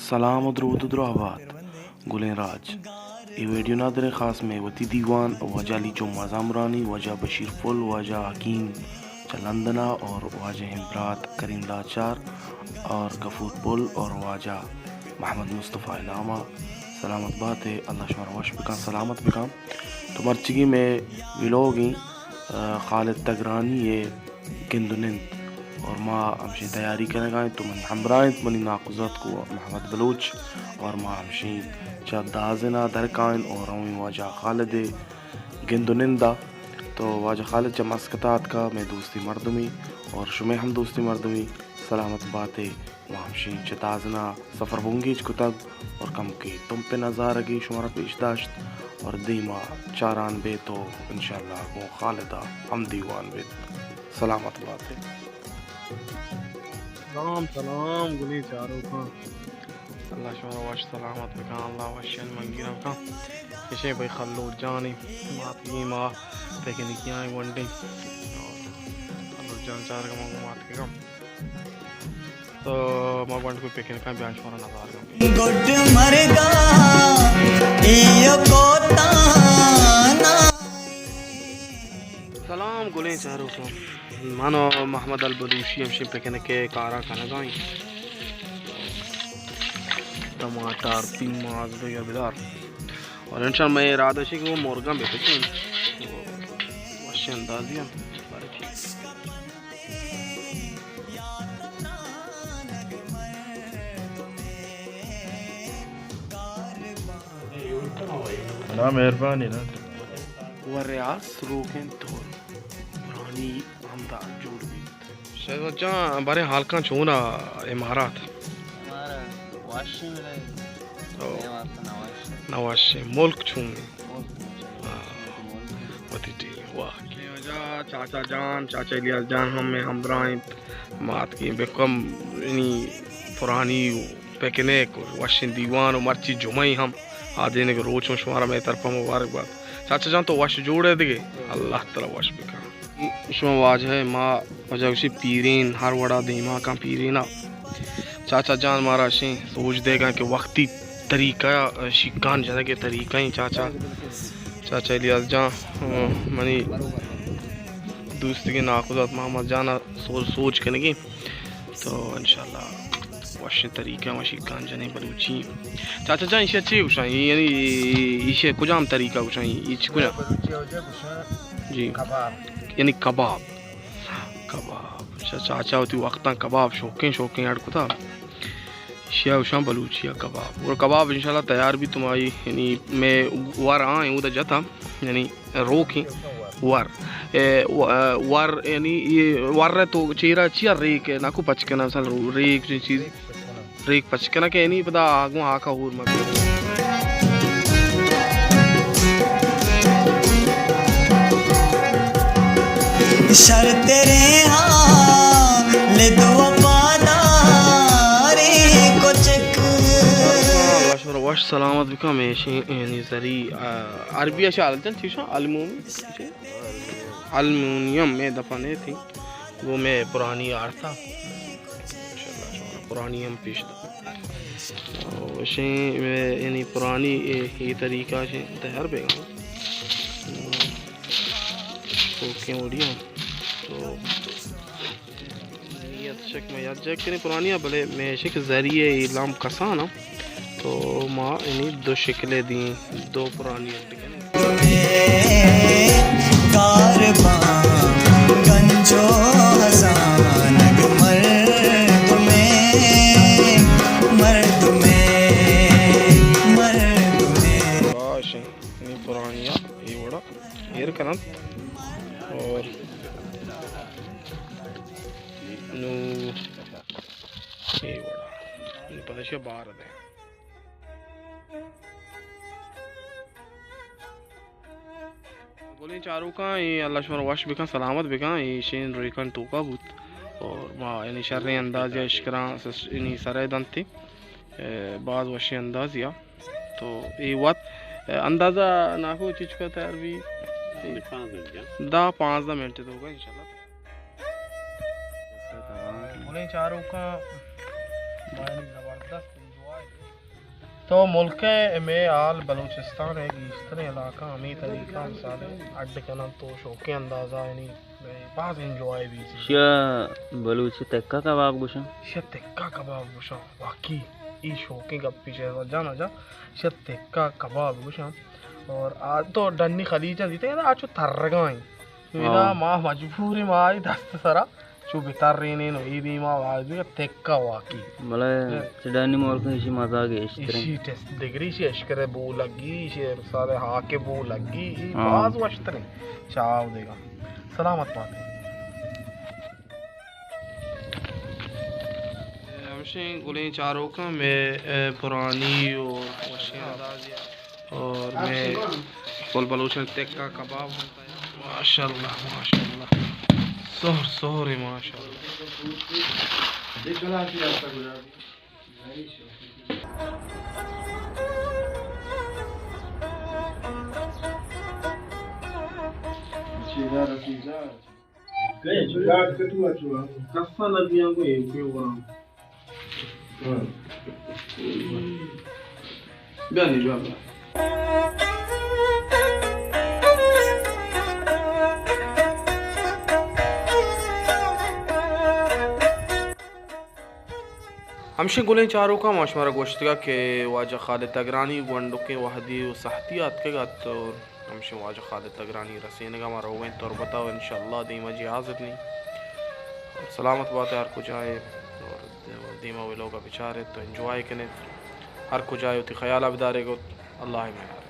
سلام ءُ درود ءُ دراہ بات گلیں راج۔ اے ویڈیو نادریں خاص مئے وتی دیوان واجہ علی جمعہ زامرانی، واجہ بشیر پل، واجہ حکیم چہ لندن ءَ اور واجہ ہند برات کریم لاچار اور غفور پل اور واجہ محمد مصطفی انعام ءَ۔ سلامت بات ئے، اللہ شمارا وش بکن، سلامت بکن۔ تو مرچیگی مئے ویلوگ ایں، آ، خالد تگرانی ءِ گند ءُ نند اور ما ہمشی تیاری کنگا ایں۔ تو منی ہمراہ انت، منی ناکوزاتک محمد بلوچ اور ما ہمشی چہ دازن ءَ در کائیں اور رویں واجہ خالد ءِ گند ءُ نند ءَ۔ تو واجہ خالد چہ مسقط ءَ آتکا، مئے دوستی مردمی اور شمئے ہم دوستی مردمی۔ سلامت بات ئے۔ ما ہمشی چہ دازن ءَ سفر بنگیج کتگ اور کمکے تمپ ءِ نظارگے شمارا پیش داشت اور دیما چاران بیت و انشاءاللہ گوں خالد ءَ ہم دیوان بیت۔ سلامت بات ئے۔ سلام، سلام گلیں چاروکاں۔ اللہ شمارا وش سلامت بکن، اللہ وشیں منگیراں کن۔ اشیں بھئی خلوت جانی ماتگی ما پکنکی آئیں گونڈیں۔ اور خلوت جان چارگ ما گوں ماتکگاں۔ تو ما گونڈ کوئی پکنکاں بیان شمارا نظار گم۔ گڈ مرگا ایو کوتانا۔ سلام گلیں چاروکاں، من و محمد البلوشی ہمشی پکنک کارا کنگائیں۔ ٹماٹر، پیماز، بگر بدار۔ اور انشاءاللہ میں ارادہ شی کہ وہ مرگاں بکشیں۔ وش اندازی ہم۔ نا، مہربانی نا۔ ورے آ سروکیں طور پرانی ہمدا جوڑ بیت۔ شہزاد جان، بارے حالکاں چون ءَ امارات؟ امارات واشیں بلے او۔ نہ واشیں۔ نہ واشیں۔ ملک چون ایں؟ ملک چون ایں؟ ہاں۔ ملک۔ وتی ٹیم، واہ۔ واجہ چاچا جان، چاچا الیاس جان ہم مئے ہمراہ انت۔ ما اتکیں بکم انی پرانی پکنک و وشیں دیوان و مرچی جمعہ ہم آدینگ روچ ہوں، شمارا مئے طرفا مبارک بات۔ چاچا جان تو وش جوڑ ئے دگہ، اللہ تعالی وش بکن۔ شما واجہ ئے، ما واجہ گوشی پیرین ہر وڑا دیما کن پیرینا۔ چاچا جان مارا اشیں سوج دیگا کہ وقتی طریقہ، شیکان جنگ ءِ طریقہ ایں چاچا۔ چاچا الیاس جان، منی دوستگیں ناکوزات محمد جان ءَ سوج، سوج کنگی۔ تو انشاءاللہ وشیں طریقہ ما شیکان جنیں بلوچی۔ چاچا جان، ایشی چی گوشاں؟ یعنی ایشی کجام طریقہ گوشاں؟ ایشی کجام؟ بلوچی ءَ گوشاں جی۔ کباب۔ یعنی کباب۔ کباب۔ چا-، چاچا وتی وقتاں کباب شوقیں، شوقیں اڈ کتا۔ ایشی ءَ گوشاں بلوچی ءَ کباب۔ اور کباب انشاءاللہ تیار بیت، تو ما، یعنی مئے ور آں، اودا جتا، یعنی روکیں ور۔ اے، و-، ور، یعنی اے ور ءَ تو چیرا چیا ریک ءَ ناکو پچ کناں، مثلاً رو-، ریک چیز، ریک پچ کناں کہ یعنی پدا آگوں ہاکا ہور مہ بی۔ شر تیرے حال دو وفاداری کچک۔ اللہ شمارا وش سلامت بکن۔ ہمیشی یعنی زری، آ، عربی ءَ شال جن چیشاں المومی، المونیم مئے دپا نیتی۔ گوں مئے پرانی آرتا۔ انشاءاللہ شمارا پرانی ہم پیش دار۔ او اشیں مئے یعنی پرانی اے، اے طریقہ اشیں تیار بیگا۔ اوکے، وڑیا۔ تو نیت شک میں یاد جگ کنی پرانی، بلے میں شک ذریعے لام کسانا۔ تو ما انی دو شکلے دیں، دو پرانی اڈ کنیں۔ کاروان گنج و ہزانگ مردمے، مردمے، مردمے۔ باش ایں، انی پرانی ءَ اے وڑا ایر کننت اور نو اے وڑا۔ نو پدا شہ بار دے۔ گلیں چاروکاں، اے اللہ شمارا وش بکن، سلامت بکن، اے شین ریکن توکا بوت اور ما یعنی شریں اندازے اشکراں سس-، یعنی سرے دنتی، اے، باز وشیں اندازے آ۔ تو اے وت، اے، اندازہ ناکو چچکا تیار بی؟ دہ پانزدہ منٹ توکا انشاءاللہ۔ گلیں چاروکاں، ما یعنی زبردست انجوائے تو ملک ءِ ہمے حال بلوچستان ءِ گیشتریں علاقہ ہمے طریقہ مثال اڈ کنن تو شوقیں اندازہ یعنی باز انجوائے بیت۔ شیا بلوچی تکہ کباب گوشن۔ شیا تکہ کباب گوشن۔ واقعی ای شوقیں گپی شہزاد جان، اجا شیا تکہ کباب گوشن۔ اور آ تو ڈنی خلیجاں دیتے ہیں، آ چو ترگائیں۔ تو ادا ہاں۔ ما مجبوری ما آئی دست سرا چو بترینین و ای دیما واجی تکہ واقعی۔ بلے ہاں۔ چڈانی ملک ایشی مزہ گیشتریں۔ ایشی ٹیسٹ دگری، ایشی اشکر بو لگی، ایشی سارے ہاک بو لگی، ای ہاں۔ باز وشتریں۔ چاو دیگا۔ سلامت بات۔ ہمشیں گلیں چاروکاں میں، اے، پرانی اور وشیں اندازی اور میں پل بلوچاں تکہ کباب ہوں۔ ماشاءاللہ، ماشاءاللہ۔ سہر، سہر، ماشاءاللہ۔ کسا نہ دیاں گو اے کوئی وراں۔ بیا نی، بیا، بیا۔ ہمشیں گلیں چاروکاں ما شمارا گوشتگا کہ واجہ خالد تگرانی گونڈکیں وہدی و سہتی آتکگ ات اور ہمشیں واجہ خالد تگرانی رسینگا ما رویں تربتا و انشاءاللہ دیما جی حاضر نی۔ سلامت باتے ہر کجائے اور دیما ویلوگا بچارے تو انجوائے کنے۔ ہر کجائے وتی خیالا بدارے گو۔ اللہ میار۔